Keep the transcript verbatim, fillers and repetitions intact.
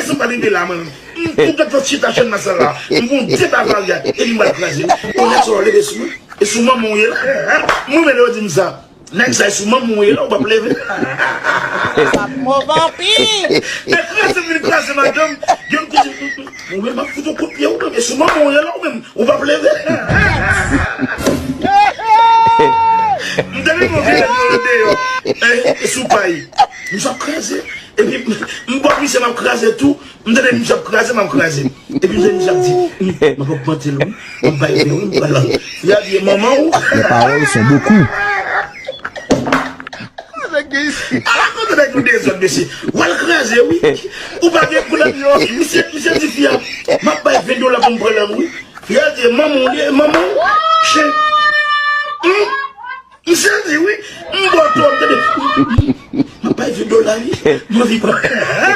Sa pa rive la, mwen. M tou gad fò chita chèn nan sa la. M gon de bavarya, epi m pral kraze. Yon nèg sa w leve sou mwen. E sou manman w ye la. Mwen menm yo di m sa. Nèg sa e sou manman w ye la, ou p ap leve. Sa move anpil. E kraze m vin kraze madanm. Gen yon kote, mwen menm m ap fout yon kout pye ou menm. E sou manman w ye la, ou menm, ou p ap leve. M tande yon vye nèg deyò. E sou pay. M ap kraze. Epi m bò misye m ap kraze tou. M tande misye ap kraze, m ap kraze. Epi m tande misye ap di, "M ap ogmante l wi, m ap bay ven wi, m pral." Fi a di, "Manman ou?" Les paroles sont beaucoup. Ala kote nèg nou dezòd, mesye. W al kraze wi. Ou pa gen koulè. Misye, misye di fi a, "M ap bay ven dola pou m pran lè m wi." Fi a di, "Manman ou li ye, manman ou?" Chen. Hmm? Misye di wi, m bò twò, m tande. M ap bay ven dola wi. M anvi pran.